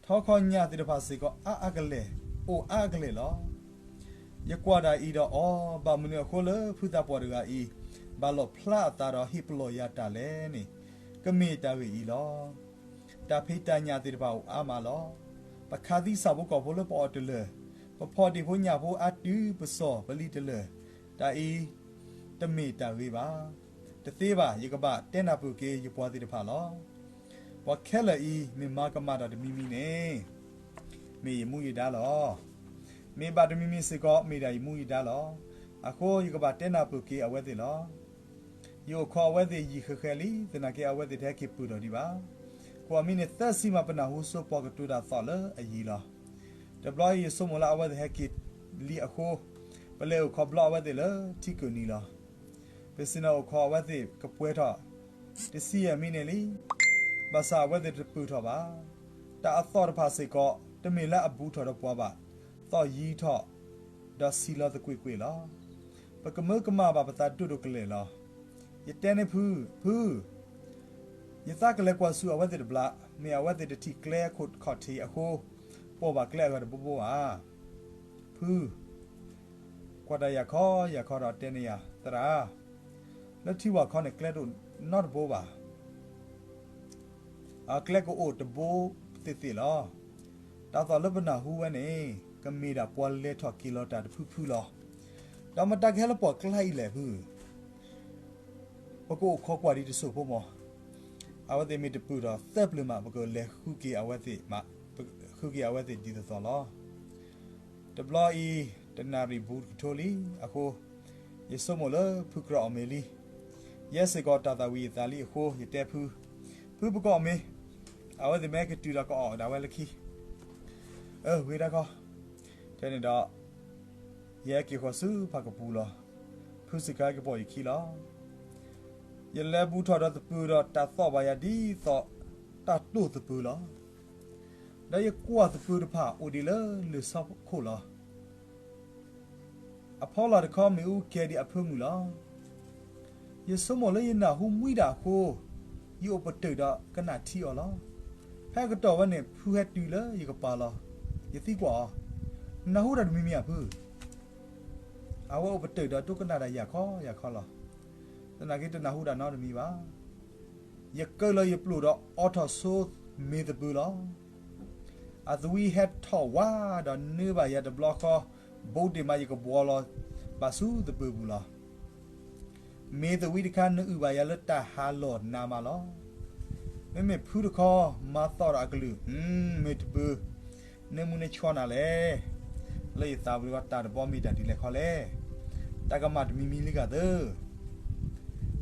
ထီခီညၣ်သ့ၣ်တဖၣ်စ့ၢ်ကီးအါအါကလဲာ်, အိၣ်အါအါကလဲာ်လီၤ. ယကွၢ်တၢ်အံၤဒီးအီ, ဘၣ်မနုၤအဃိလၢဖုသးပှၢ်တဂၤအံၤ ဘၣ်လီၣ်ဖျါအသးဒီးဟ့ၣ်ပလီၢ်ယၤတၢ်လဲၣ်န့ၣ်, ကမ့ၢ်တၢ်ဂ့ၢ်အံၤလီၤ. တၢ်ဖံးတၢ်ညၣ်သ့ၣ်တဖၣ်အိၣ်အါမးလီၤ. ပခးသံဆၣ်ဖိကီၢ်ဖိလၢပအီၣ်တလၢာ်, ပဖီၣ်တ့ၢ်ဖိညၣ်ဖိအါတုၤပစီၢ်ပလံၤတလၢာ်, တၢ်အံၤ တမ့ၢ်တၢ်ဂ့ၤဘၣ်. တသ့ဘၣ်, ယကဘၣ်တဲနၢ်ပၢၢ်က့ၤယပှၤသ့ၣ်တဖၣ်လီၤ. ပှၤခဲလၢာ်အံၤ မ့ၢ်မၤကမၣ်တၢ်တမံၤမံၤန့ၣ် မ့ၢ်ယမူယဒါလီၤ. မ့ၢ်ဘၣ်တမံၤမံၤစ့ၢ်ကီး မ့ၢ်ဒၣ်ယမူယဒါလီၤ. အဃိယကဘၣ်တဲနၢ်ပၢၢ်က့ၤအဝဲသ့ၣ်လီၤ. ယအိၣ်ခိးအဝဲသ့ၣ်ယံာ်ဃဲၤဃဲၤလံ, သနာ်က့အဝဲသ့ၣ်တဟဲက့ၤပၢၢ်ထီၣ်ဒံးဘၣ်. ကွၢ်မံၤန့ၣ်သၢဆံမး ပနၢ်ဟူစိပှၤကတိၤတၢ်သီၣ်လၢအယံၤလီၤ. တဘျီအံၤယဆိကမိၣ်လၢအဝဲသ့ၣ်ဟဲက့ၤလံအဃိ, ပလဲၤအိၣ်ခိးဘျီအဝဲသ့ၣ်လၢထံကၢၢ်နံၤလီၤ. ပစံးနၢ်အိၣ်ခိးအဝဲသ့ၣ်ကပှဲၤထီၣ် တဆံယဲၢ်မံးနံးလံ. ဘၣ်ဆၣ်အဝဲသ့ၣ်တပၢၢ်ထီၣ်ဘၣ်. တၢ်အသီၣ်တဖၣ်စ့ၢ်ကီး တမ့ၢ်လၢအဘူးထီၣ်ဒီးပှၤဘၣ်, သီၣ်ယံၤထီၣ် ဒီးဆံးလီၤသကွ့ၢ်ကွ့ၢ်လီၤ. ပကမၢကမၣ်ဘၣ်ပသးဒိၣ်ဒိၣ်ကလဲာ်လီၤ. ယတဲန့ၢ်ဖု, ဖု, ယသးကလဲၤကွၢ်ဆူၣ်အဝဲသ့ၣ်တဘျီ, မ့ၢ်အဝဲသ့ၣ်တထံၣ်ကျဲခိၣ်ခီၣ်ထံးအဃိ, ပိာ်ဘၣ်ကျဲအဂၤတဘိဘိဧါ. ဖု, ကွၢ်တၢ်ယၤခီယၤခီဒီးတဲန့ၢ်ယၤ, သရၣ်, လၢထံဝၣ်ခီန့ၣ် ကျဲတအိၣ်နီတဘိဘၣ်. အကျဲကအိၣ်တဘိသ့ၣ်သ့ၣ်လီၤ. တၢ်သီၣ်လၢပနၢ်ဟူဝဲန့ၣ် ကမ့ၢ်ဒၣ်ပှၤလဲၤထီၣ်က့ၤလီၤတၢ်တဖုဖုလီၤ. ဒီးမတၤကဟဲလၢပှၢ်ကျါအံၤလဲၣ်ဖု. ပကအိၣ်ခိးကွၢ်ဒံးတစိၢ်ဖိမး. အဝဲသ့ၣ်မ့ၢ်တပၢၢ်ထီၣ်သၢပျၢၤမး ပကလဲၤဃုက့ၤအဝဲသ့ၣ်မး, ဃုက့ၤအဝဲသ့ၣ်ဒ်သိးသိးလီၤ. တဘျီအံၤ တနၣ်ရံၣ်ဘူးတကထိလံအဃိ, ယဆိကမိၣ်လၢဖုကြၢးအီၣ်မ့ၤလံ. ယဲစ့ၢ်ကီးတၢ်သၣ်ဝံၤအသးလံအဃိ ယတဲဖု, ဖုပကအီၣ်မ့ၤ, အဝဲသ့ၣ်မ့ၢ်ကတုၤဒီးကအီၣ်ဒၣ်ဝဲလၢခံ. အၢ ဂ့ၤတၢ်ခီ, ထဲန့ၣ်ဒီး ယဟဲက့ၤဃီၤဆူဖၣ်ကပူၤလီၤ. ဖုစ့ၢ်ကီးဟဲက့ၤပိာ်ယခံလီၤ. ယလဲၤဘူးထီၣ်ဒီးသပၢၤဒီးတၢ်သီၣ်ဘၣ်ယၤဒ်သိးတၢ်တိၢ်သပၢၤလီၤ. ဒီးယကွၢ်သပၢၤတဖၣ်အိၣ်ဒံးလၢလၢၢ်ဆီခိၣ်လီၤ. အဖီလာ်တခီမ့ၣ်အူကဲၤဒံးအဖၢမုၢ်လီၤ. ယဆိကမိၣ်လၢယနၢ်ဟူမှံဒၣ်အဃိ, ယအိၣ်ပတုာ်ဒီးကနၣ်ထံအီၤလီၤ. ဖဲအကတီၢ်ဝဲန့ၣ် ဖုဟဲတုၤလၢယကပၤလီၤ. ယသံကွၢ်အီၤ, နၢ်ဟူတၢ်တမံၤမံၤဧါဖု. အဝဲအိၣ်ပတုာ်ဒီးဒိကနၣ်တၢ်ယၤခီယၤခီလီၤ. သနာ်က့တနၢ်ဟူတၢ်နီတမံၤဘၣ်. ယကၢလီၤယပျိၢ်ဒီးအိးထီၣ်ဆိမ့ၤသပၢၤလီၤ. အသဝံဟဲထီၣ်ဝးဒီးနၢဘၣ်ယၤတဘျီဃီ, ဘူးဒံးမးယကဘှီလီၤဘၣ်ဆူသပၢၤပူၤလီၤ. မ့ၤသဝံတခါနအုၣ်ဘၣ်ယၤလၢတၢ်ဟးလီၢ်နးမးလီၤ. မ့မ့ၢ်ဖုတခီ မၤသီၣ်ဒီးအကလုၢ်, မ့ၢ်တပၢၤ, နၢမူနၢဆှီနၤလဲၣ်. လၢယသးပူၤတခီ တၢ်တဘီမ့ၢ်တၢ်ဒ်လဲၣ်ခီလဲၣ်. တၢ်ကမၣ်တမံၤမံၤလံဂၤသၢ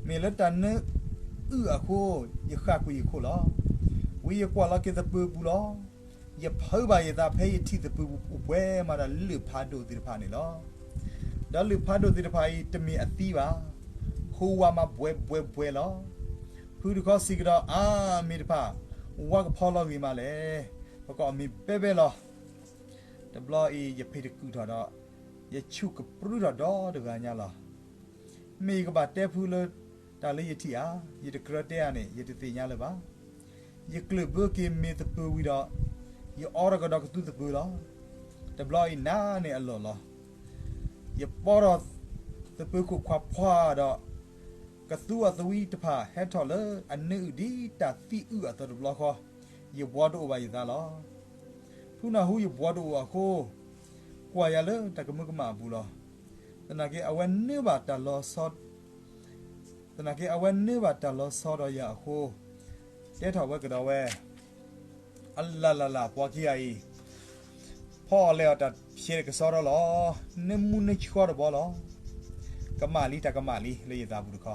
မ့ၢ်လၢတၢ်နၢအုၣ်အဃိ ယဃၣ်ကွံာ်ယခိၣ်လီၤ. ဝံၤယကွၢ်လီၤက့ၤသပၢၤပူၤလီၤ. ယဖုးဘၣ်ယသးဖဲယထံၣ်သပၢၤပူၤအိၣ်ပှဲၤမးဒီးလၢၢ်ဖးဒိၣ်သ့ၣ်တဖၣ်န့ၣ်လီၤ. ဒီးလၢၢ်ဖးဒိၣ်သ့ၣ်တဖၣ်အံၤ တမ့ၢ်အသံဘၣ်. ဟူးဝးမးဘှဲးဘှဲးဘှဲးလီၤ. ဖုတခီစံးကဒီး အါ မ့ၢ်တဖၣ် ဝါကဖီလီၤဂ့ၤမးလဲၣ်. ပကအီၣ်မ့ၤဘဲဘဲလီၤ. တဘျီအံၤ ယဖံးတကုာ်ထီၣ်ဒီး ယဆူၣ်ကပြုထီၣ်ဒီတဂၤညါလီၤ. မ့ၢ်ယကဘၣ်တဲဖုလၢ တၢ်လၢယထံၣ်ဧါ, ယတကြၢးတဲဧါန့ၣ် ယတသ့ၣ်ညါလၢၤဘၣ်. ယကျၢၢ်ဘၢက့ၤမ့ၤသပၢၤဝံၤဒီး ယအီထီၣ်ကဒီးကသူသပၢၤလီၤ. တဘျီအံၤနးန့ၢ်အလီၢ်လီၤ. ယပီထီၣ်သပၢၤခိၣ်ခွါဖှါဒီး ကသူအသဝံတဖၣ်ဟဲထီၣ်လၢအနၢအုၣ်ဒ်တၢ်သံအုၣ်အသိးတဘျီဃီ, ယဘှီတအိၣ်ဘၣ်ယသးလီၤ. ဖုနၢ်ဟူယဘှီတအိၣ်အဃိ, ကွၢ်ယၤလၢတၢ်ကမၢကမၣ်အပူၤလီၤ. သနာ်က့အဝဲနၢဘၣ်တၢ်လီၤဆီ သနာ်က့အဝဲနၢဘၣ်တၢ်လီၤဆီဒီးယၤအဃိ, တဲထီၣ်ဝဲကဒီးဝဲ, အလၢ်လၢ်လၢ် ပှၤခံဂၤအံၤ ဖီအီၣ်လဲၤအီၣ်တၢ်ဖျဲးကစီဒီလီၤ. နၢမူနၢဆှီတဘီလီၤ. ကမၣ်လံ တၢ်ကမၣ်လံ လၢယသးပူၤတခီ,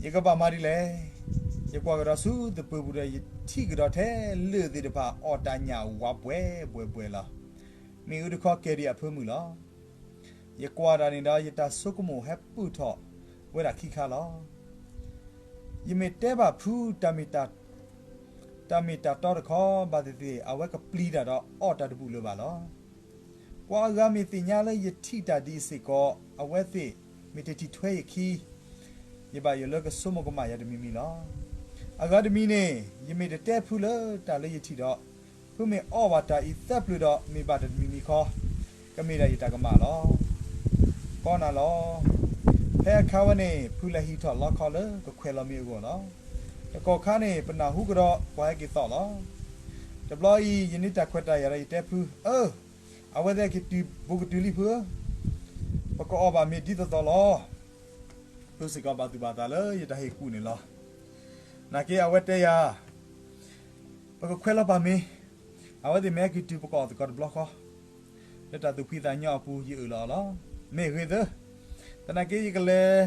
ယကဘၣ်မၤဒ်လဲၣ်. ယကွၢ်ကဒီးဆူသပၢၤပူၤဒီး ယထံၣ်ကဒီးထဲလၢၢ်သ့ၣ်တဖၣ် အီၣ်တၢ်ညၣ်ဝးဘှဲးဘှဲးဘှဲးလီၤ. မ့ၣ်အူတခီကဲၤဒံးအဖၢမုၢ်လီၤ. ယကွၢ်တၢ်န့ၣ်ဒီး ယတၢ်ဆိကမိၣ်ဟဲပုၢ်ထီၣ်ဝဲဒၣ်ခံခါလီၤ. ယမ့ၢ်တဲဘၣ်ဖု တၢ်မ့ၢ်တၢ်တီတခီ ဘၣ်သ့ၣ်သ့ၣ် အဝဲကပျံၤတၢ်ဒီးအီၣ်တၢ်တဘူၣ်လၢၤဘၣ်လီၤ. ပှၤအဂၤမ့ၢ်သ့ၣ်ညါလၢယထံၣ်တၢ်ဒ်အံၤစ့ၢ်ကီး အဝဲသ့ၣ်မ့ၢ်တထံၣ်ထွဲယခံ, ယဘၣ်ယိၣ်လၢကဆိကမိၣ်ကမၣ်ယၤတမံၤမံၤလီၤ. အဂၤတမံၤန့ၣ် ယမ့ၢ်တတဲဖုလၢတၢ်လၢယထံၣ်ဒီး ဖုမ့ၢ်အီၣ်ဘၣ်တၢ်အံၤသၢပျၢၤဒီးမ့ၢ်ဘၣ်တမံၤမံၤခီ, ကမ့ၢ်ဒၣ်ယတၢ်ကမၣ်လီၤ. ကီနၤလီၤ. ဖဲအခါဝဲန့ၣ်ဖုလဲၤဟံးထီၣ်လီခီလၢကခွဲးလီၤမ့ၤအဂီၢ်လီၤ. တကီၢ်ခါန့ၣ် ပနၢ်ဟူကဒီးပှၤဟဲက့ၤသီၣ်လီၤ. တဘျီအံၤ ယန့ၢ်တၢ်ခွဲးတၢ်ယာ်ဒီးယတဲဖု, အၢ, အဝဲသ့ၣ်ဟဲက့ၤတုၤဘိကတုၤလံဖုဧၢ, ပကအီၣ်ဘၣ်မ့ၤဒ်သိးသိးလီၤ. ဖုစ့ၢ်ကီးဘၣ်သူၣ်ဘၣ်သးလၢယတၢ်ဟ့ၣ်ကူၣ်န့ၣ်လီၤ. နာ်က့အဝဲတဲယၤ ပကခွဲးလီၤပၢ်မ့ၤ, အဝဲသ့ၣ်မ့ၢ်ဟဲက့ၤတုၤပကအီၣ်သကိးတဘျီဃီ, လၢတၢ်သူၣ်ဖှံသးညီအပူၤ ယအၢၣ်လီၤအီလီၤ. မ့ၢ်ဂ့ၤသၢ, သနာ်က့ယကလဲၤ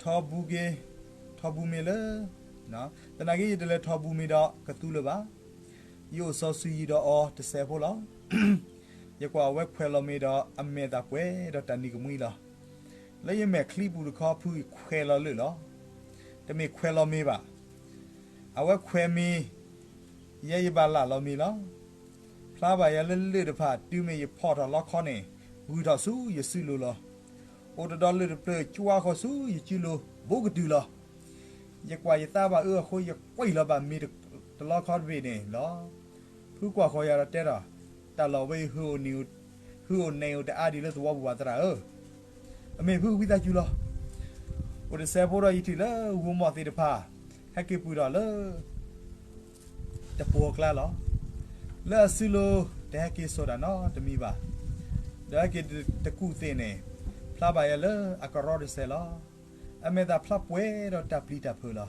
ထီၣ်ဘူက့ၤ, ထီၣ်ဘူမ့ၤလၢ, သနာ်က့ယတလဲၤထီၣ်ဘူမ့ၤဒီးကသူလၢၤဘၣ်. ယအိၣ်စီၤစုၤယံၤဒီးအီၤတစဲးဖိလီၤ. ယကွၢ်အဝဲခွဲးလီၤမ့ၤဒီးအမဲာ်သးပှဲၤဒီးတၢ်နံၤကမှံလီၤ. လၢယမဲာ်ချံပူၤတခီဖုအံၤခွဲးလီၤလၢာ်လီၤ. တမ့ၢ်ခွဲးလီၤမ့ၤဘၣ်. အဝဲခွဲးမ့ၤ, ယဲယဘၣ်လၢ်လီၤမ့ၤလီၤ. ဖျါဘၣ်ယၤလၢလၢၢ်တဖၣ် တုၤမ့ၢ်ယဖီၣ်ထီၣ်လီခီန့ၣ်, ဂုၢ်ထီၣ်ဆူယစုလိၤလီၤ. အိၣ်တဒီးလၢၢ်တဖျၢၣ်ကွၢ်ဃီၤဆူယစုလိၤ, ဘူးကတုၤလီၤ. ယကွၢ်ယသးဘၣ်အၢအဃိ ယကွံာ်လီၤဘၣ်မ့ၤတလီခီတဘ့ၣ်န့ၣ်လီၤ. ဖုကွၢ်ဃီၤယၤဒီးတဲထီၣ်, တၢ်လီၢ်ဝဲအံၤ ဟုၣ်အိၣ်န့ၢ်အိၣ်တအါဒံးလၢသဝီပူၤဘၣ်သရၣ်ဧၢ. အမ့ၢ်ဖုကဝံသးစူၤလီၤ. အိၣ်တစဲးဖိဒီးယထံၣ်လၢဂိၤမီၢ်သ့ၣ်တဖၣ် ဟဲက့ၤပှ့ၤထီၣ်လၢ တပှီၤကျါလီၤ. လၢအစုလိၤ တဟဲက့ၤစိာ်တၢ်နီတမံၤဘၣ်. ဒီးဟဲက့ၤတကူၣ်သ့ၣ်န့ၣ်, ဖျါဘၣ်ယၤလၢအကရီတစဲးလီၤ. အမဲာ်သၣ်ဖျါပှဲၤဒီးတၢ်ပျံၤတၢ်ဖုးလီၤ.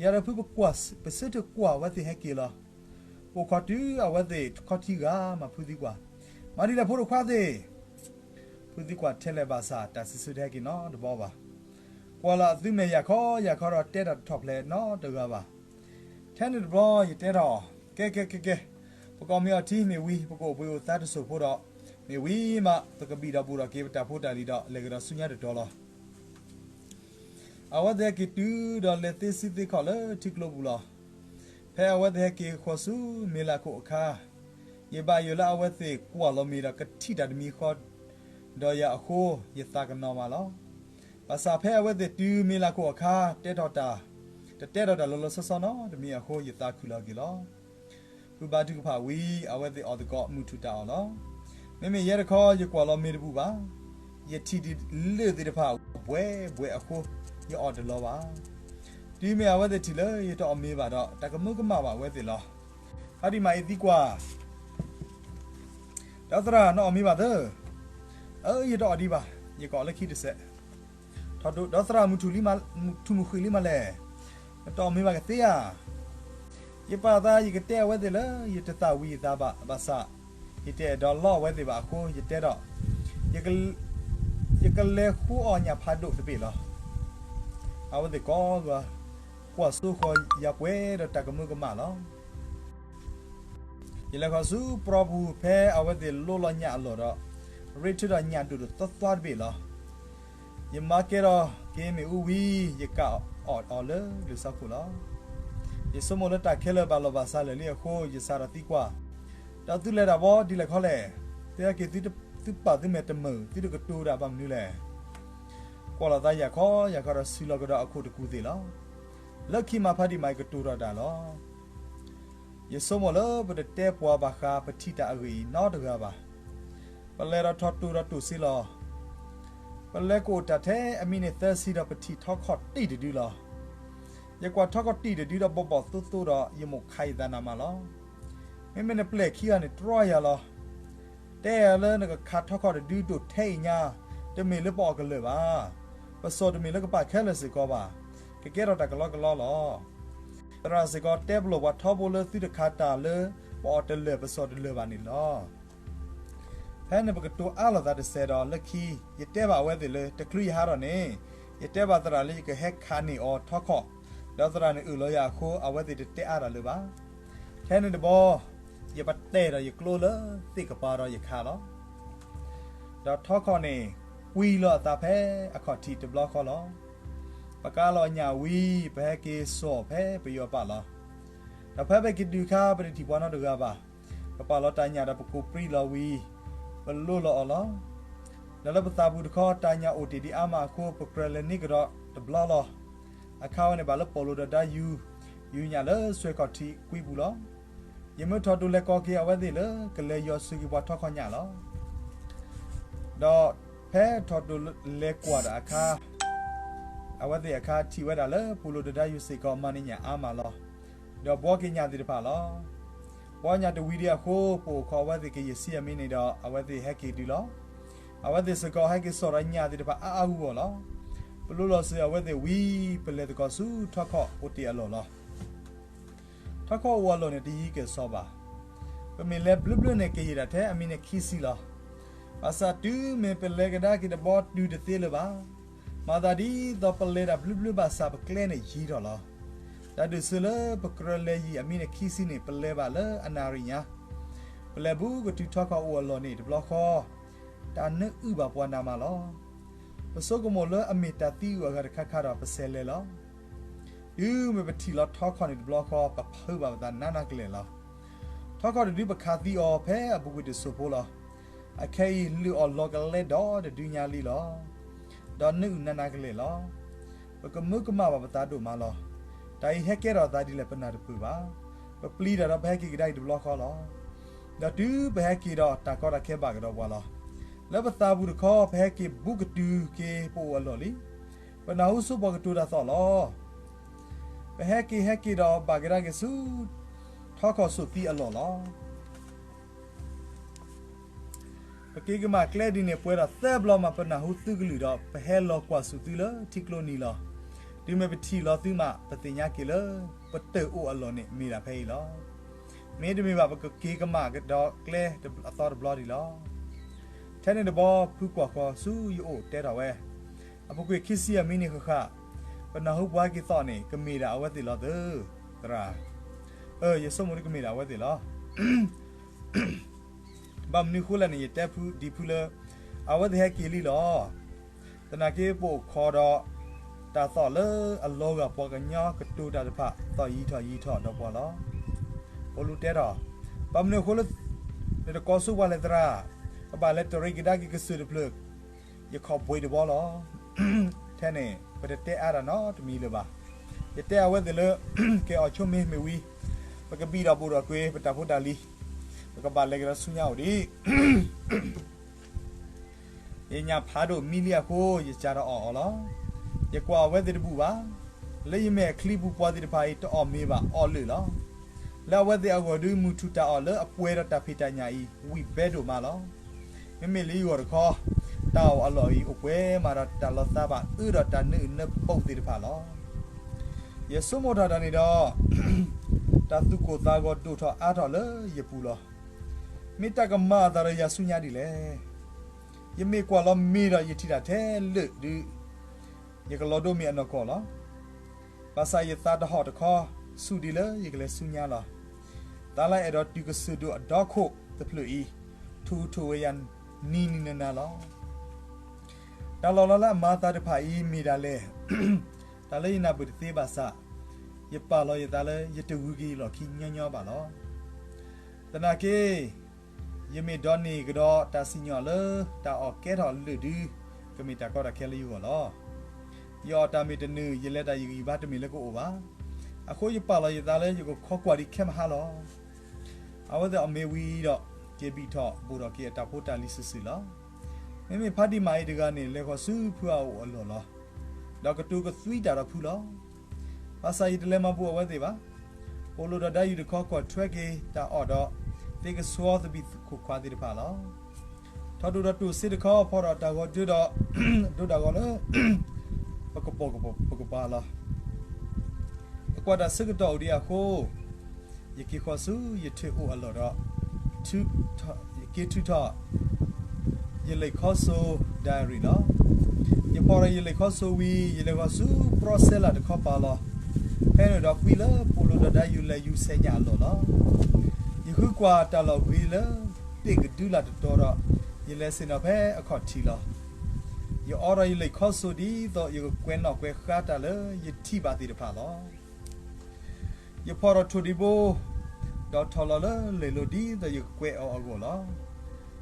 ယၤဒီးဖုပကွၢ် ပဆၢထၢၣ်ကွၢ်အဝဲသ့ၣ်ဟဲက့ၤလီၤ. အိၣ်ခိးတုၤအဝဲသ့ၣ်တခီထံဂၤမး ဖုသံကွၢ်, မၤဒ်လဲၣ်ဖိဒိၣ်ခွါသ့ၣ်. ဖုသံကွၢ်ထဲလဲၣ်ဘၣ်ဆၣ် တၢ်စံးဆၢတဟဲက့ၤနီတဘျီဘၣ်. ကွၢ်လီၤအသုမဲာ်ယၤခီယၤခီဒီးတဲတၢ်တထီၣ်ဖျဲးနီတဂၤဘၣ်. ထဲန့ၣ်တဘျီယတဲထီၣ်, ကဲကဲကဲကဲ, ပကအီၣ်မ့ၤအီထံမ့ၢ်ဝံၤ ပကအိၣ်ဘှံးအိၣ်သါတစိၢ်ဖိဒီး, မ့ၢ်ဝံၤမး ပကဘံၣ်ဒီးဘူးဒီးက့ၤပတၢ်ဖိတၢ်လံၤဒီး လဲၤကဒီးဆူညါတတီၤလီၤ. အဝဲသ့ၣ်ဟဲက့ၤတုၤဒီးလဲၤသ့ဆံသ့ခီၣ်လၢထံကျိပူၤလီၤ. ဖဲအဝဲသ့ၣ်ဟဲက့ၤဃီၤဆူမ့ၤလၢခိၣ်အခါ, ယဘၣ်ယိၣ်လၢအဝဲသ့ၣ်ကွၢ်လီၤမ့ၤဒီးကထံၣ်တၢ်တမံၤဃီ ဒီးယၤအဃိ ယသးကနီၤမးလီၤ. ဘၣ်ဆၣ်ဖဲအဝဲသ့ၣ်တုၤမ့ၤလၢခိၣ်အခါ တဲထီၣ်တၢ်, တတဲထီၣ်တၢ်လီၤလီၤဆီဆီနီတမံၤအဃိ ယသးခုလီၤက့ၤလီၤ. ဖုဘါထုကဖၣ်ဝံၤ အဝဲသ့ၣ်အီၣ်သကိးမုၢ်ထူၣ်တၢ်အီၣ်လီၤ. မ့မ့ၢ်ယဲတခီ ယကွၢ်လီၤမ့ၤတဘူးဘၣ်. ယထံၣ်ဒ်လၢၢ်သ့ၣ်တဖၣ်ဘှဲးဘှဲးအဃိ ယအီၣ်တလီၤဘၣ်. တုၤမ့ၢ်အဝဲသ့ၣ်ထံၣ်လၢယတအီၣ်မ့ၤဘၣ်ဒီး တၢ်ကမၢကမၣ်ဘၣ်အဝဲသ့ၣ်လီၤ. ဖါတံၢ်မၤအံၤသံကွၢ်, ဒီးသရၣ်နအီၣ်မ့ၤဘၣ်သၢ, အၢ ယတအီၣ်ဒံးဘၣ်, ယကအီၣ်လၢခံတစဲး. ထီၣ်ဒိၣ်ဒီးသရၣ်မုၢ်ထူၣ်လံမး, မုၢ်ထူၣ်မုၢ်ဃံးလံမးလဲၣ်, နတအီၣ်မ့ၤဘၣ်ကသ့ဧါ. ယပာ်သးယကတဲအဝဲသ့ၣ်လၢ ယတသၣ်ဝံၤယသးဘၣ်ဘၣ်ဆၣ်, ယတအဲၣ်ဒိးလီအဝဲသ့ၣ်ဘၣ်အဃိ ယတဲဒီး, ယကလဲၤဃုအီၣ်ညၣ်ဖးဒိၣ်တဘ့ၣ်လီၤ. အဝဲသ့ၣ်ကိးဂၤ ကွၢ်စိဃီၤယၤပှဲၤဒီးတၢ်ကမၢကမၣ်လီၤ. ယလဲၤဃီၤဆူပြီပူၤ ဖဲအဝဲသ့ၣ်လိလီၤညၣ်အလီၢ်ဒီး ရ့ထုးဒီးညၣ်ဒိၣ်ဒိၣ်သွါသွါတဘ့ၣ်လီၤ. ယမၤကဲထီၣ်က့ၤမ့ၣ်အူဝံၤ ယကးအီၣ်အီၤလၢလၢၢ်စီခိၣ်လီၤ. ယဆိကမိၣ်လၢတၢ်ခဲလၢာ်ဘၣ်လီၤဘၣ်စးလၢာ်လံအဃိ ယစးထီၣ်သံကွၢ်, ဒီးသုလဲၤတၢ်ဘီဒ်လဲၣ်ခီလဲၣ်, သုဟဲက့ၤသုပာ်သုမဲာ်တမုာ် သုတကတိၤတၢ်ဘၣ်မနုၤလဲၣ်. ကွၢ်လီၤသးယၤခီယၤခီဒီးစံးလီၤကဒီးအခိၣ်တကူၣ်သ့ၣ်လီၤ. လၢခံမးဖါတံၢ်မၤအံၤကတိၤထီၣ်တၢ်လီၤ. ယဆိကမိၣ်လၢပတတဲပှၤဘၣ်ဃးပထံၣ်တၢ်အဂ့ၢ်အံၤနီတဂၤဘၣ်. ပလဲၤဒီးထီၣ်တိၢ်ဒီးတိၢ်စ့လီၤ. ပလဲၤကအိၣ်တၢ်ထဲအမံးနံးသၢဆံဒီးပထံၣ်ထီခီၣ်တံၢ်တဒုလီၤ. ယကွၢ်ထီခီၣ်တံၢ်တဒုဒီးဘီၣ်ဘီၣ်သိသိဒီးယမိၢ်ခးယသးနးမးလီၤ. မ့မ့ၢ်နပျဲၢ်ခံဂၤန့ၣ်တြီယၤလီၤ. တဲယၤလၢနကခးထီခီၣ်တဒုတိၢ်ထဲအံၤညါ, တမ့ၢ်လၢပအီၣ်ကလၢာ်ဘၣ်. ပစိာ်တမ့ၢ်လၢကပာ်ခဲလၢာ်စ့ၢ်ကီးဘၣ်. ကကဲထီၣ်တၢ်ကလီကလီလီၤ. သရၣ်စ့ၢ်ကီးတဲပလီၢ်ပှၤထီဘိလၢသုတခးတၢ်လၢပအီၣ်တလၢာ်ပစိာ်တလၢာ်ဘၣ်န့ၣ်လီၤ. ဖဲန့ၣ်ပကတိၤအါလိာ်သးတစဲးဒီးလၢခံ ယတဲဘၣ်အဝဲသ့ၣ်လၢ တချုးယဟးထီၣ်န့ၣ် ယတဲဘၣ်သရၣ်လၢယကဟဲခးန့ၢ်အီၤထီခီၣ်, ဒီးသရၣ်န့ၣ်အၢၣ်လီၤယၤအဃိ အဝဲသ့ၣ်တတဲအါတၢ်လၢၤဘၣ်. ထဲန့ၣ်တဘျီ ယပတဲာ်ဒီးယကျိလၢသ့ၣ်ကပၤဒီးယခးလီၤ. ဒီးထီခီၣ်န့ၣ် ကွံလီၤအသးဖဲအခီၣ်ထံးတဘျီဃီလီၤ. ပကးလီၤညၣ်ဝံၤ ပဟဲက့ၤစိာ်ဖဲပယီၤပာ်လီၤ. ဒီးဖဲပဟဲက့ၤတုၤအခါ ပတထံၣ်ပှၤနီတဂၤဘၣ်. ပပာ်လီၤတၢ်ညၣ်ဒီးပကိးပြံလီၤဝံၤ ပလိလီၤအီၤလီၤ. ဒီးလၢပသးပူၤတခီ တၢ်ညၣ်အိၣ်တ့ၢ်ဒံးအါမးအဃိ ပကြၢးလဲၤန့ၢ်ကဒီးတဘျီလီၤ. အခါဝဲန့ၣ်ဘၣ်လၢပိာ်လိၤဒီးဒါယူၤ ယူၤညၣ်လၢစွဲခီၣ်ထံးကွံပူၤလီၤ. ယမၢထီၣ်တိၤလဲၤကိးက့ၤအဝဲသ့ၣ်လၢကလဲၤယီၤဆှၢက့ၤပှၤထီခီၣ်ညၣ်လီၤ. ဒီးဖဲထီၣ်တိၤလဲၤကွၢ်တၢ်အခါ, အဝဲသ့ၣ်အခါထံၣ်ဝဲဒၣ်လၢ ပီၤလူးဒီးဒါယူးစ့ၢ်ကီးမၤန့ၢ်ညၣ်အါမးလီၤ. ဒီးဘှီက့ၤညၣ်သ့ၣ်တဖၣ်လီၤ. ဘှီညၣ်တဝံၤဒံးအဃိ, ပအိၣ်ခိးအဝဲသ့ၣ်ကယဲၢ်ဆံအမံးနံးဒီး အဝဲသ့ၣ်ဟဲက့ၤဒုလီၤ. အဝဲသ့ၣ်စ့ၢ်ကီးဟဲက့ၤစိာ်ဒီးညၣ်သ့ၣ်တဖၣ်အါအါဂီၢ်ဂီၢ်လီၤ. ပလိၤလီၤစၢၤအဝဲသ့ၣ်ဝံၤ, ပလဲၤသကိးဆူထီခီၣ်အိၣ်တ့ၢ်အလီၢ်လီၤ. ထီခီၣ်အိၣ်အလီၢ်န့ၣ်တယံၤကဲၣ်ဆိးဘၣ်. ပမ့ၢ်လဲၤဘျၢဘျၢန့ၣ် ကယံာ်ဒၣ်ထဲအမံးနံးခံဆံလီၤ. ဘၣ်ဆၣ်တုၤမ့ၢ်ပလဲၤကဒါက့ၤတဘျီတုၤတသ့လၢၤဘၣ်. မၤသးဒ်သိးပလဲၤတၢ်ဘျၢဘျၢဘၣ်ဆၣ်ပကျဲန့ၣ်ယံၤထီၣ်လီၤ. တၢ်ဒုးဆၢလၢပကြၢးလဲၤယံာ်အမံးနံးခံဆံန့ၣ် ပလဲၤဘၣ်လၢအနၣ်ရံၣ်ညါ. ပလဲၤဘူးကတုၤထီခီၣ်အိၣ်အလီၢ်န့ၣ်တဘျီဃီ, တၢ်နၢအုၣ်ဘၣ်ပှၤနးမးလီၤ. ပဆိကမိၣ်လၢအမ့ၢ်တၢ်သံအုၣ်အဂၤတခါခါဒီးပဆဲးလဲၤလီၤ. တုၤမ့ၢ်ပထံၣ်လီၤထီခီၣ်န့ၣ်တဘျီဃီ ပဖုးဘၣ်ပသးနးနးကလဲာ်လီၤ. ထီခီၣ်တဒုပခးသံအီၤဖဲအပူၤကွံာ်တစိၢ်ဖိလီၤ. အခဲအံၤလုၢ်အီၣ်လီၤကလဲဒီးတဒုညါလံလီၤ. ဒီးနၢအုၣ်နးနးကလဲာ်လီၤ. ပကမၢကမၣ်ဘၣ်ပသးဒိၣ်မးလီၤ. တၢ်အံၤဟဲကဲထီၣ်သးဒ်လဲၣ်ပနၢ်တပၢၢ်ဘၣ်. ပပျံၤတၢ်ဒီးပဟဲက့ၤကဒါအံၤတဘျီဃီလီၤ. ဒီးတုၤပဟဲက့ၤဒီးတၢ်ကီတၢ်ခဲဘၣ်ကဒီးပှၤလီၤ. လၢပသးပူၤတခီ ပဟဲက့ၤဘူးကတုၤက့ၤပအိၣ်အလီၢ်လံ. ပနၢ်ဟူဆိပှၤကတိၤတၢ်သီၣ်လီၤ. ပဟဲက့ၤဟဲက့ၤဒီးဘၣ်ကဒါက့ၤဆူ ထီခီၣ်စိာ်သံအလီၢ်လီၤ. ပက့ၤကမၣ်ကျဲဒ်န့ၣ်ပှဲၤဒီးသၢဘျီမး ပနၢ်ဟူသုကလုၢ်ဒီး ပဟဲလီၤကွၢ်ဆူၣ်သုလၢထံကျိနံၤလီၤ. တုၤမ့ၢ်ပထံၣ်လီၤသုမး ပသ့ၣ်ညါက့ၤလၢ ပတၢ်အိၣ်အလီၢ်န့ၣ်မ့ၢ်ဒၣ်ဖဲအံၤလီၤ. မ့တမ့ၢ်ဘၣ် ပကက့ၤကမၣ်ကဒီးကျဲအသီတဘျီဒံးလီၤ. ထဲန့ၣ်တဘျီ ဖုကွၢ်ဃီၤဆူယအိၣ်တဲထီၣ်ဝဲ, အပူၤကွံာ်ခံဆံအမံးနံးဃၣ်ဃၣ်, ပနၢ်ဟူပှၤဟဲက့ၤသီၣ်န့ၣ် ကမ့ၢ်ဒၣ်အဝဲသ့ၣ်လီၤသၢ, သရၣ်, အၢ ယဆိကမိၣ်ဒ်ကမ့ၢ်ဒၣ်အဝဲသ့ၣ်လီၤ. ဘၣ်မနုၤဃိလဲၣ်န့ၣ် ယတဲဖုဒံးဖုလၢ အဝဲသ့ၣ်ဟဲက့ၤလံလီၤ. သနာ်က့ပအိၣ်ခိးဒီး တၢ်သီၣ်လၢအလီၤဂာ်ပှၤကညီကတိၤတၢ်တဖၣ် သီၣ်ယံၤထီၣ်ယံၤထီၣ်ဒီးပှၤလီၤ. ပီလူးတဲထီၣ်, ဘၣ်မနုၤအဃိလၢ နတကိးဆူပှၤလဲၣ်သရၣ်, ပဘၣ်လဲၤတရံးကဒါက့ၤကစၢၢ်တဖျၢၣ်, ယခီၣ်ဘှံးတဘီလီၤ. ထဲန့ၣ် ပတတဲအါတၢ်နီတမံၤလၢၤဘၣ်. ယတဲအဝဲသ့ၣ်လၢ ကဲအီၤဆိမ့ၢ်မ့ၢ်ဝံၤ ပကဘံၣ်ဒီးဘူးဒီးကွံာ် ပတၢ်ဖိတၢ်လံၤ, ပကဘၣ်လဲၤကဒီးဆူညါအိၣ်ဒံး ယညၣ်ဖးဒိၣ်မံလံအဃိ ယစးထီၣ်အီၣ်အီၤလီၤ. ယကွၢ်အဝဲသ့ၣ်တဘူၣ်ဘၣ်. လၢယမဲာ်အချံပူၤပှၤသ့ၣ်တဖၣ်အံၤ တအီၣ်မ့ၤဘၣ်အီၣ်လၢာ်လီၤ. လၢအဝဲသ့ၣ်အဂီၢ်ဒု မုၢ်ထူၣ်တၢ်အီၣ်လၢအပှဲၤဒီးတၢ်ဖံးတၢ်ညၣ်အံၤ ဝံၣ်ဘဲဒိၣ်မးလီၤ. မ့မ့ၢ်လၢယဂီၢ်တခီ တၢ်အီၣ်အလီၢ်အံၤ အိၣ်ပှဲၤမးဒီးတၢ်လီၤသးဘၣ်အၢဒီးတၢ်နၢအုၣ်နၢပူးသ့ၣ်တဖၣ်လီၤ. ယဆိကမိၣ်ထီၣ်တၢ်န့ၣ်ဒီး တၢ်သူၣ်ကိၢ်သးဂီၤဒိၣ်ထီၣ်အါထီၣ်လၢယပူၤလီၤ. မ့ၢ်တၢ်ကမၤအသးဒီးယၤဆူညါဒ်လဲၣ်. ယမ့ၢ်ကွၢ်လီၤမ့ၤဒီးယထံၣ်တၢ်ထဲလၢာ်ဒု ယကလီၤဒိမ့ၤအနီၢ်ကီၢ်လီၤ. ဘၣ်ဆၣ်ယသးတဟီၣ်တခီ ဆူၣ်ဒ်လၢယကလဲၤဆူညါလီၤ. သးလၢအဲၣ်ဒိးတုၤကစၢၢ်ဒိၣ်အဒီခိၣ်တဖျၢၣ်အံၤ ထူးထူးဝဲယၤနံၤနံၤနၤနၤလီၤ. တၢ်လီၢ်လီၤလၢအမၤသးတဖၣ်အံၤမ့ၢ်ဒၣ်လဲၣ်. တၢ်လၢယနၢ်ပၢၢ်တသ့ဘၣ်ဆၣ်, ယပာ်လီၤယသးလၢယတဂုၤက့ၤယလီၢ်ခံညီညီဘၣ်လီၤ. သနာ်က့ ယမ့ၢ်ဒိးန့ၢ်ကဒီးတၢ်စံၣ်ညီၣ်လၢတၢ်အီၣ်ကဲထီၣ်လၢာ်ဒု ကမ့ၢ်တၢ်ကီတၢ်ခဲလၢယဂီၢ်လီၤ. ယအီၣ်တၢ်မ့ၢ်တနုာ် ယလဲၤတၢ်ယဂံၢ်ဘါတမ့ၢ်လၢကအိၣ်ဘၣ်. အဃိယပာ်လီၤယသးလၢယကခိးကွၢ်ဒံးခဲမဟါလီၤ. အဝဲသ့ၣ်အီၣ်မ့ၤဝံၤဒီး က့ၤဘံၣ်ထီၣ်ဘူးထီၣ်က့ၤအတၢ်ဖိတၢ်လံၤစုာ်စုာ်လီၤ. မ့မ့ၢ်ဖးဒံးမးအံၤတဂၤန့ၣ် လဲၤဃီၤဆူဖုအအိၣ်အလီၢ်လီၤ. ဒီးကတိၤကသွံတၢ်ဒီးဖုလီၤ. ဘၣ်ဆၣ်ယတလဲၤမၤဘူးအဝဲသ့ၣ်ဘၣ်. ပိာ်လိၣ်ဒီးဒါယူးတခီကွၢ်ထွဲက့ၤတၢ်အီၣ်ဒီး သ့ကဆှီသဘံၣ်ခိၣ်ခွါသ့ၣ်တဖၣ်လီၤ. ထီၣ်ဒိၣ်ဒီးတိၢ်စ့တခီ ဖီၣ်ဒီးတၢ်ဂီၤဒၢဒီး ဒိတၢ်ဂီၤလၢ ပကပိာ်ကပၤလီၤ. ပကွၢ်တၢ်ဆၢကတီၢ်အိၣ်ဒံးအဃိ ယက့ၤဃီၤဆူယထၢၣ်အိၣ်အလီၢ်ဒီး ယက့ၤထုးထီၣ် ယလံာ်ခီစိ diary လီၤ. ယဖီၣ်ဒီးယလံာ်ခီစိဝံၤ ယလဲၤဃီၤဆူ ဘြီၣ်စဲလးတခီပၤလီၤ. ဖဲန့ၣ်ဒီးကွံလၢပိာ်လိၣ်ဒီးဒါယူးလဲၤယူၤဆဲးညၣ်အလီၢ်လီၤ. ယဃုကွၢ်တၢ်လီၢ်ဂ့ၤလၢ တ့ၢ်ကဒုလၢ်တတီၤဒီး ယလဲၤဆ့ၣ်နီၤဖဲအခီၣ်ထံးလီၤ. ယအိးထီၣ်ယလံာ်ခီစိဒ်သိး ယကကွဲးနီၣ်ကွဲးဃါတၢ်လၢယထံၣ်ဘၣ်သ့ၣ်တဖၣ်လီၤ. ယဖီၣ်ထီၣ်ထိၣ်ဒံးဘိ ဒီးထီၣ်လီၤလၢလံာ်လိၤဒ်သိးယကကွဲးအီၤအဂီၢ်လီၤ.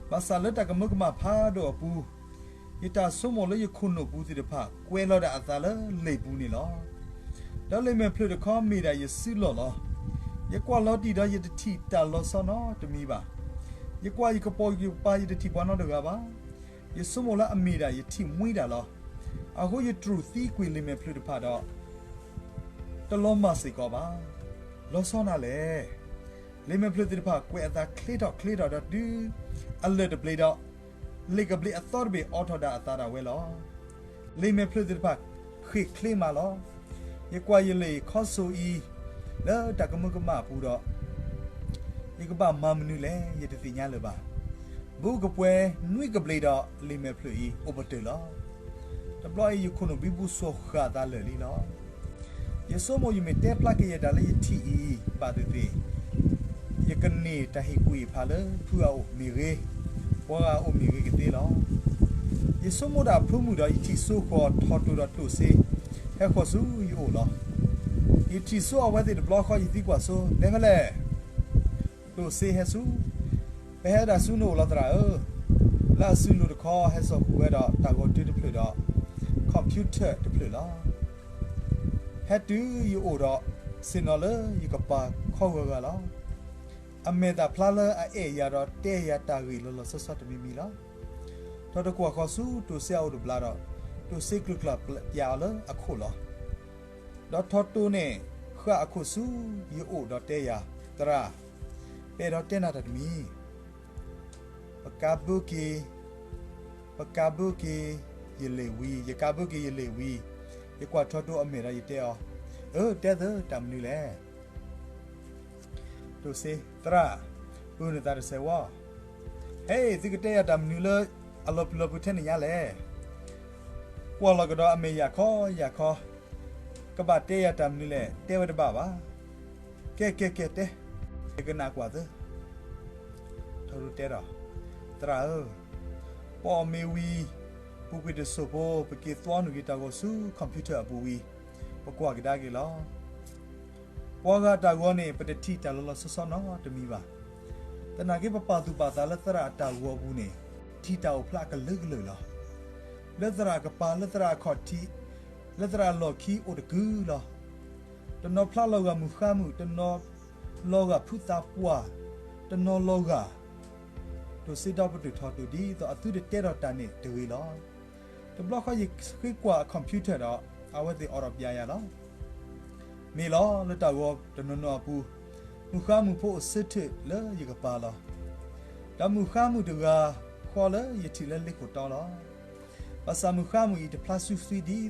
ဘၣ်ဆၣ်လၢတၢ်ကမၢကမၣ်ဖးဒိၣ်အပူၤ, ယတၢ်ဆိကမိၣ်လၢယခိၣ်နူာ်ပူၤသ့ၣ်တဖၣ် ကွဲးလီၤဒၣ်အသးလၢလံာ်ပူၤန့ၣ်လီၤ. ဒီးလံာ်မဲာ်ဖျၢၣ်တခီမ့ၢ်ဒၣ်ယစုလီၢ်လီၤ. ယကွၢ်လီၤတံၢ်ဒီးယတထံၣ်တၢ်လီၤဆီနီတမံၤဘၣ်. ယကွၢ်ယကပိာ်ယကပၤ ယတထံၣ်ပှၤနီတဂၤဘၣ်. ယဆိကမိၣ်လၢအမ့ၢ်ဒၣ်ယထံၣ်မှံဒၣ်လီၤ. အဃိယတြူာ်သံကွံာ်လံာ်မဲာ်ဖျၢၣ်တဖၣ်ဒီး တလီၤမၢ်စ့ၢ်ကီးဘၣ်. လီၤဆီနၤလဲၣ်. လံာ်မဲာ်ဖျၢၣ်သ့ၣ်တဖၣ်ကွဲးအသးချ့ထီၣ်ချ့ထီၣ်ဒီးတုၤအလၢၢ်တဘျ့ဒီး လံာ်ကဘျံးအသီတဘ့ၣ်အိးထီၣ်ဒၣ်အသးဒၣ်ဝဲလီၤ. လံာ်မဲာ်ဖျၢၣ်သ့ၣ်တဖၣ်ဃ့ၢ်ချ့မးလီၤ. ယကွၢ်ယလံာ်ခီစိၤအံၤ လၢတၢ်ကမၢကမၣ်အပူၤဒီး ယကဘၣ်မၤမနုၤလဲၣ် ယတသ့ၣ်ညါလၢၤဘၣ်. ဘူးကပှဲၤနွံကဘျံးဒီးလံာ်မဲာ်ဖျၢၣ်အံၤအိၣ်ပတုာ်လီၤ. တဘျီအံၤယခိၣ်နူာ်ဘံဘူစှီၤဃာ်အသးလၢာ်လံလီၤ. ယဆိကမိၣ်ယမ့ၢ်တဲဖျါက့ၤယတၢ်လၢယထံၣ်အံၤဘၣ်သ့ၣ်သ့ၣ် ယကန့ၢ်တၢ်ဟ့ၣ်ကူၣ်ဟ့ၣ်ဖးလၢဖုအအိၣ်မ့ၢ်ဂ့ၤ, ပှၤဂၤအအိၣ်မ့ၢ်ဂ့ၤကသ့လီၤ. ယဆိကမိၣ်တၢ်အဖၢမုၢ်ဒီး ယထံၣ်စိဃီၤထီၣ်တိၢ်ဒီးတိၢ်စ့ ဟဲဃီၤဆူယအိၣ်လီၤ. ယထံၣ်စိအဝဲသ့ၣ်တဘျီဃီ ယသံကွၢ်စိ လဲၤဖဲလဲၣ်. တိၢ်စ့ဟဲဆူ, ပဟဲဒၣ်ဆူနအိၣ်လီၤသရၣ်ဧၢ. လၢအစုလိၤတခီ ဟဲစိာ်ဃုာ်ဝဲဒီးတၢ်ဂီၤတုၤတဖျၢၣ်ဒီး computer တဖျၢၣ်လီၤ. ဟဲတုၤယအိၣ်ဒီး ဆ့ၣ်နီၤလၢယကပၤခီဂၤဂၤလီၤ. အမဲာ်သၣ်ဖျါလၢအအဲၣ်ယၤဒီးတဲယၤတၢ်ဂ့ၢ်လီၤလီၤဆီဆီတမံၤမံၤလီၤ. ထီၣ်တကွၢ်ဃီၤဆူတိၢ်စ့အအိၣ်တဘျီဒီး တိၢ်စ့ကျုာ်ကျၢ်ပျးအီၤလၢအခိၣ်လီၤ. ဒီးထီၣ်တိၢ်န့ၣ်ဃာ်အခိၣ်ဆူယအိၣ်ဒီးတဲယၤ, သရၣ်, ပအဲၣ်ဒိးတဲနၤတၢ်တမံၤ. ပကါဘၢက့ၤ, ပကါဘၢက့ၤယလံာ်ဝံၤ, ယကါဘၢက့ၤယလံာ်ဝံၤ, ယကွၢ်ထီၣ်တိၢ်အမဲာ်ဒီးယတဲအီၤ, အၢ တဲသၢတၢ်မနုၤလဲၣ်. တိၢ်စ့, သရၣ်, ပၢနသးတစဲးဝီ, ဟဲ သုကတဲယၤတၢ်မနုၤလၢအလီၤပျံၤလီၤဖုးထဲန့ၣ်ညါလဲၣ်. ကွၢ်လီၤကဒီးအမဲာ်ယၢ်ခီယၢ်ခီ, ကဘၣ်တဲယၤတၢ်မနုၤလဲၣ် တဲဝဲတဘၣ်ဘၣ်. ကဲ ကဲ ကဲ တဲ, ယကနၣ်ကွၢ်သၢ. ထီၣ်တိၢ်တဲဒီး, သရၣ်ဧၢ, ပအီၣ်မ့ၤဝံၤ, ပူၤကွံာ်တစိၢ်ဖိ ပက့ၤသွီနုာ်က့ၤတၢ်ဂီၤဆူ computer အပူၤဝံၤ, ပကွၢ်ကဒါက့ၤလီၤ. ပှၤဂၤအတၢ်ဂီၤန့ၣ် ပတထံၣ်တၢ်လီၤလီၤဆီဆီနီတမံၤဘၣ်. သနာ်က့ ပပာ်သူၣ်ပာ်သးလၢသရၣ်အတၢ်ဂီၤအပူၤန့ၣ် ထံၣ်တၢ်အိၣ်ဖျါအကလုာ်ကလုာ်လီၤ. လၢသရၣ်အကပၤ, လၢသရၣ်အခီၣ်ထံး, လၢသရၣ်အလီၢ်ခံအိၣ်တကုၢ်လီၤ. တနီၤဖျါလီၤဂာ်မုၢ်ဃါမုၢ်, တနီၤလီၤဂာ်ဖုသးပှၢ်, တနီၤလီၤဂာ် တိၢ်စ့ဒီပတုာ်ထီၣ်တိၢ် ဒ်သိးအသုတတဲထီၣ်တၢ်န့ၣ်တဂ့ၤလီၤ. တဘျီဃီယဃ့ကွၢ်အ computer ဒီး အဝဲသ့ၣ်အိးထီၣ်ပျးယၤလီၤ. မ့ၢ်လီၤ, လၢတၢ်ဂီၤတနီၤနီၤအပူၤ, မုၢ်ဃါမုၢ်ဖိအိၣ်ဆၢထၢၣ်လၢယကပၤလီၤ. ဒီးမုၢ်ဃါမုၢ်တဂၤဃီလၢယထံၣ်လၢလ့ခိၣ်တီလီၤ. ဘၣ်ဆၣ်မုၢ်ဃါမုၢ်အံၤတဖျါဆူဆွံဒ်သိး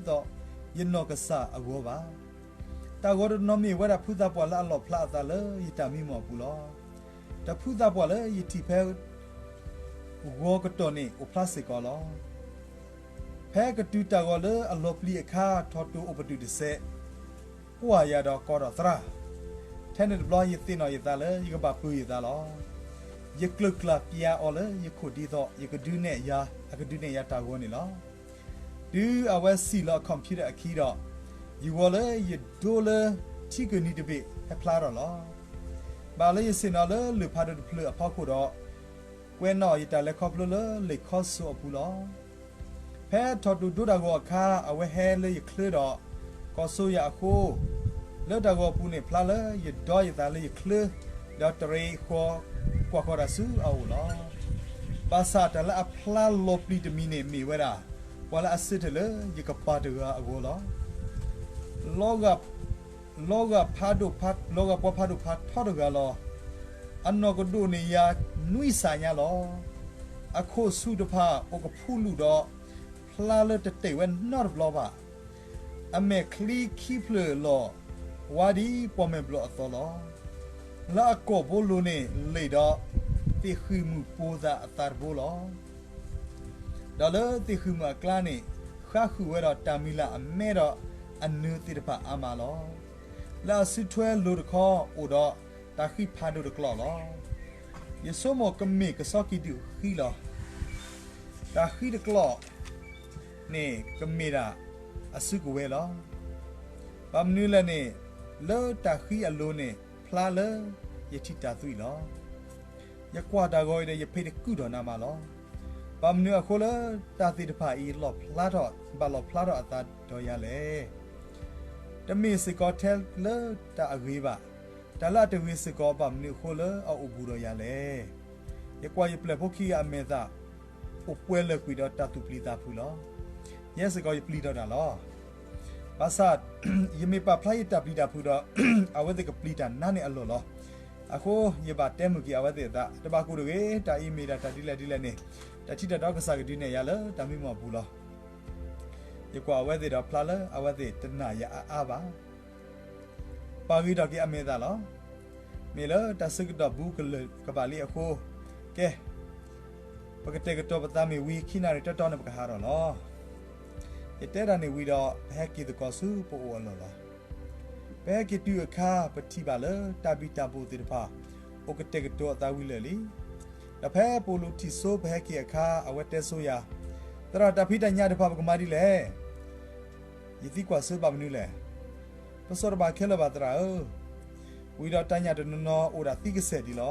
ယနီၢ်ကစၢ်အဂီၤဘၣ်. တၢ်ဂီၤတနီၤမ့ၢ်ဝဲဒၣ်ဖုသးပှၢ်လၢအလီၣ်ဖျါအသးလၢယတၢ်မံမီၢ်အပူၤလီၤ. ဒီးဖုသးပှၢ်လၢယထံၣ်ဖဲ ဂီၤကတီၢ်န့ၣ်အိၣ်ဖျါစ့ၢ်ကီးလီၤ. ဖဲကတုၤတၢ်ဂီၤလၢအလီၤပျံၤအခါ ထီၣ်တိၢ်အိၣ်ပတုာ်တစဲး, ကွၢ်ယၤဒီးကိးထီၣ်သရၣ်. ထဲန့ၣ်တဘျီယသ့ၣ်နီၣ်ယသးလၢယကဘၣ်ပၢၤယသးလီၤ. ယကျၢၤကျၢၤပျးအီၤလၢယခိၣ်ဒ်သိး ယကဒုးနဲၣ်ယၤ, အကဒုးနဲၣ်ယၤတၢ်ဂီၤန့ၣ်လီၤ. တုၤအဝဲစံၣ်လီၤအ computer အခံဒီး, ယဂီၤလၢယဒိလၢထံကၢၢ်နံၤတဘ့ၣ်ဟဲဖျါထီၣ်လီၤ. ဘၣ်လၢယဆ့ၣ်နီၤလၢလၢၢ်ဖးဒိၣ်တဖျၢၣ်အဖီခိၣ်ဒီး, ကွဲးနီၣ်ယတၢ်လဲၤခီဖျိလၢလံာ်ခီစိအပူၤလီၤ. ဖဲထီၣ်တိၢ်ဒိတၢ်ဂီၤအခါ အဝဲဟဲလၢယချၢဒီး ကိးစိယၤအဃိ, လၢတၢ်ဂီၤအပူၤန့ၣ် ဖျါလၢယဒီယသးလၢယချၢ, ဒီးတရံးဃီကွၢ်ဃီၤတၢ်ဆူအအိၣ်လီၤ. ဘၣ်ဆၣ်တၢ်လၢအဖျါလီၤပျံၤတမံၤန့ၣ်မ့ၢ်ဝဲဒၣ် ပှၤလၢအဆၢထၢၣ်လၢယကပၤတဂၤအဂီၢ်လီၤ. လီၤဂာ်ဖးဒိၣ်ဖး, လီၤဂာ်ပှၤဖးဒိၣ်ဖးထီတဂၤလီၤ. အနီၢ်ကဒိၣ်န့ၢ်ယၤနွံစးညါလီၤ. အခိၣ်ဆူၣ်တဖၣ်အိၣ်ကဖူလူၣ်ဒီး ဖျါလၢတတ့ၢ်ဝဲနီတဘျီဘၣ်. အမဲာ်ချံခံဖျၢၣ်လီၤ ဝါဒ်ပှၤမဲာ်ဘျီၣ်အသိးလီၤ. လၢအကိာ်ဘိလိၤန့ၣ်လ့ၣ်ဒီး သ့ၣ်ဃံၣ်မုၢ်ပိၤသၣ်အသးတဘိလီၤ. ဒီးလၢသ့ၣ်ဃံၣ်မုၢ်အကျါန့ၣ် ဃါဃုာ်ဝဲဒီးတၢ်မံၤလၢ်အမဲဒီးအနၢၤသ့ၣ်တဖၣ်အါမးလီၤ. လၢအစုထွဲလိၤတခီအိၣ်ဒီးတၢ်ဃံဖးဒိၣ်တကျိာ်လီၤ. ယဆိကမိၣ်ကမ့ၢ်ကဆီကံၢ်ဒုၣ်ဃံလီၤ. တၢ်ဃံတကျိာ် န့ၣ်ကမ့ၢ်ဒၣ်အစုကဝဲၤလီၤ. ဘၣ်မနုၤလဲၣ်န့ၣ်, လၢတၢ်ဃံအလိၤန့ၣ် ဖျါလၢယထံၣ်တၢ်သွံၣ်လီၤ. ယကွၢ်တၢ်ဂီၤအံၤဒီး ယဖံးတကုၢ်ထီၣ်နးမးလီၤ. ဘၣ်မနုၤအဃိလၢတၢ်သ့ၣ်တဖၣ်အံၤ ဘၣ်လီၣ်ဖျါထီၣ်အသးဒီးယၤလဲၣ်. တမ့ၢ်စ့ၢ်ကီးထဲလၢတၢ်အဂ့ၤဘၣ်. တၢ်လၢအတဂ့ၤစ့ၢ်ကီး ဘၣ်မနုၤအဃိလၢအအိၣ်ဘူးဒီးယၤလဲၣ်. ယကွၢ်ယပျဲၢ်ဖိခံဂၤအမဲာ်သၣ် အိၣ်ပှဲၤလၢာ်ကွံာ်ဒီးတၢ်သူၣ်ပျံၤသးဖုးလီၤ. ယဲစ့ၢ်ကီးယပျံၤထီၣ်တၢ်လီၤ. ဘၣ်ဆၣ် ယမ့ၢ်ပာ်ဖျါယတၢ်ပျံၤတၢ်ဖုးဒီး အဝဲသ့ၣ်ကပျံၤတၢ်နါန့ၣ်အလီၢ်လီၤ. အဃိ ယဘၣ်တဲမုာ်က့ၤအဝဲသ့ၣ်အသး တဘၣ်ကိၣ်တဂ့ၤ, တၢ်အံၤမ့ၢ်ဒၣ်တၢ်ဒ်လဲၣ်ဒ်လဲၣ်န့ၣ် တၢ်ထံၣ်တၢ်ဒီကစၢ်ကဒုးနဲၣ်ယၤလၢတၢ်မံမီၢ်အပူၤလီၤ. ယကွၢ်အဝဲသ့ၣ်ဒီးဖျါလၢအဝဲသ့ၣ်တနာ်ယၤအါအါဘၣ်. ပာ်ဂ့ၤထီၣ်က့ၤအမဲာ်သၣ်လီၤ. မ့ၢ်လၢတၢ်ဆၢကတီၢ်ဘူးကလၢာ်ကဘၣ်လံအဃိ, ကဲ, ပကတဲာ်ကတီၤပသးမ့ၢ်ဝံၤ ခံနၣ်ရံၣ်တီတီန့ၣ် ပကဟးထီၣ်လီၤ. ယတဲတၢ်န့ၣ်ဝံၤဒီး ပဟဲက့ၤသကိးဆူပအိၣ်အလီၢ်လီၤ. ပဟဲက့ၤတုၤအခါ ပထံၣ်ဘၣ်လၢတၢ်ဘံၣ်တၢ်ဘိၣ်သ့ၣ်တဖၣ် အိၣ်ကတဲာ်ကတီၤအသးဝံၤလၢာ်လံ. ဒီးဖဲပိာ်လူးထံၣ်စိပဟဲက့ၤအခါ အဝဲတဲဆိယၤ, သရၣ်, တၢ်ဖံးတၢ်ညၣ်တဖၣ်ပကမၤဒ်လဲၣ်. ယသံကွၢ်ဆၢဘၣ်မနုၤလဲၣ်. ပစိာ်တဘၣ်ခဲလၢာ်ဘၣ်သရၣ်ဧၢ. ဝံၤဒီးတၢ်ညၣ်တနီၤနီၤအိၣ်ဒၣ်သံကစဲာ်ဒံးလီၤ.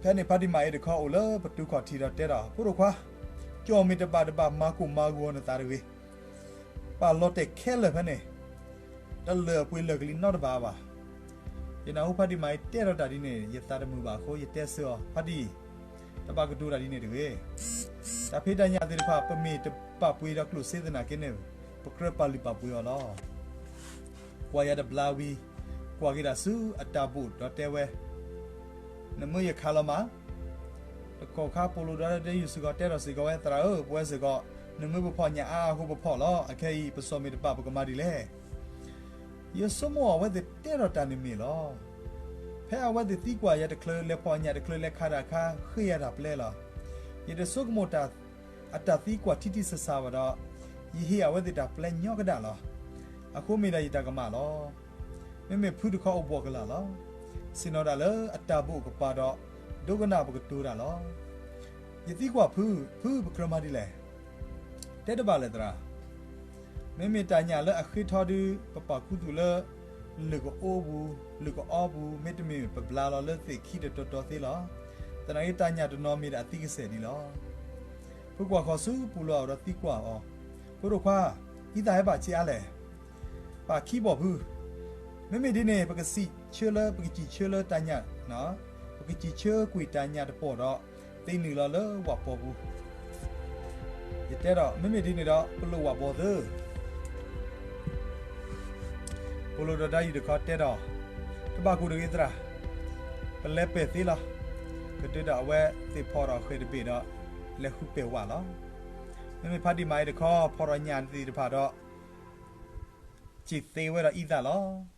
ဖဲန့ၣ်ဖါတံၢ်မၤအ့တခီအိၣ်လၢပတုၤခီၣ်ထံးဒီးတဲဒီး, ဖိဒိၣ်ခွါ, ကၠီၣ်မ့ၢ်တဘၣ်တဘၣ်မၤကိၢ်မၤဂီၤနသးတဂ့ၤ. ပာ်လီၤတဲာ်ခဲလၢာ်ဖဲန့ၣ်, တလၢာ်အပှ့ၤလၢာ်ကလံၤနီတဘ့ၣ်ဘၣ်. ယနၢ်ဟူဖါတံၢ်မၤအ့တဲဒီးတၢ်ဒ်န့ၣ် ယသးတမုာ်ဘၣ်အဃိ ယတဲဆၢအီၤ, ဖါတံၢ်, တဘၣ်ကတိၤတၢ်ဒ်န့ၣ်တဂ့ၤ. တၢ်ဖံးတၢ်ညၣ်သ့ၣ်တဖၣ် ပမ့ၢ်တပာ်ပှ့ၤဒီးကျိၣ်စ့သနာ်က့န့ၣ်, ပကြၢးပာ်လုၢ်ပာ်ပှ့ၤအီၤလီၤ. ကွၢ်ယၤတဘျီဝံၤ, ကွၢ်က့ၤတၢ်ဆူအတၢ်ဘိၣ်ဒီးတဲဝဲ, နမၢယခးလီၤမး. တကီၢ်ခါပိာ်လူးဒီးတယူၢ်စ့ၢ်ကီးတဲထီၣ်စ့ၢ်ကီးဝဲ, သရၣ်ဧၢ, ပဝဲစ့ၢ်ကီး နမၢပဖီၣ်ညၣ်အါအဃိပဖီၣ်လီၤ. အခဲအံၤ ပစိာ်မ့ၢ်တဘၣ်ပကမၤဒ်လဲၣ်. ယဆိကမိၣ်အဝဲသ့ၣ်တဲထီၣ်တၢ်န့ၣ်မ့ၢ်လီၤ. ဖဲအဝဲသ့ၣ်သံကွၢ်ယၤတချုးလဲၤဖီၣ်ညၣ်တချုးလဲၤခးတၢ်အခါ ဃ့ယၤတၢ်ပျဲလီၤ. ယတဆိကမိၣ်တၢ် အတၢ်သံကွၢ်ထံထံဆးဆးဘၣ်ဒီး, ယဟ့ၣ်အဝဲသ့ၣ်တၢ်ပျဲညီကဒၣ်လီၤ. အဃိမ့ၢ်ဒၣ်ယတၢ်ကမၣ်လီၤ. မ့မ့ၢ်ဖုတခီအိၣ်ဘှီၣ်ကလာ်လီၤ. ဆ့ၣ်နီၤတၢ်လၢအတၢ်ဘိၣ်ကပၤဒီး, ဒိကနၣ်ပကတိၤတၢ်လီၤ. ယသံကွၢ်ဖု, ဖုပကြၢးမၤဒ်လဲၣ်. တဲတဘၣ်လဲၣ်သရၣ်. မ့မ့ၢ်တၢ်ညၣ်လၢအဃ့ထီဒုး ပပာ်ခူသူၣ်လၢ လုၢ်ကအီပူၤ, လုၢ်ကအီပူၤ, မ့တမ့ၢ်ပဘျါလီၤလၢသ့ၣ်ခံတတီၤတီၤသ့လီၤ. သနာ်က့တၢ်ညၣ်တနီၤမ့ၢ်ဒၣ်အသံကစဲာ်ဒံးလီၤ. ဖုကွၢ်ဃီၤဆူပူၤလီၤဒီးသံကွၢ်အီၤ, ဖိဒိၣ်ခွါ, အံသၣ်ဟဲဘၣ်ဆံးအါလဲၣ်. ဘၣ်ခံဘီၣ်ဖု. မ့မ့ၢ်ဒ်န့ၣ် ပကစံးဆၢလၢ, ပကစံးဆၢလၢတၢ်ညၣ်, ပကစံးဆၢကွံာ်တၢ်ညၣ်တပီၢ်ဒီး သ့နုာ်လီၤလၢဝၣ်ပီၤပူၤ. ယတဲဒီး, မ့မ့ၢ်ဒ်န့ၣ်ဒီး ပလိၣ်ဝၣ်ဘီၣ်သၢ. ပိာ်လူးဒီးတယူၢ်တခီတဲဒီး, တဘၣ်ကိၣ်တဂ့ၤသရၣ်, ပလဲၤပဲာ်သ့လီၤ. ကဒုးဒီးအဝဲသ့ၣ်ဖီၣ်ထီၣ်ဃဲၤတဘ့ၣ်ဒီး လဲၤဃုပဲာ်ဝၣ်လီၤ. မ့မ့ၢ်ဖါတံၢ်မၤအ့တခီ ဖီၣ်ထီၣ်ညၣ်သ့ၣ်တဖၣ်ဒီး စံၣ်သ့ဝဲဒီးအံသၣ်လီၤ.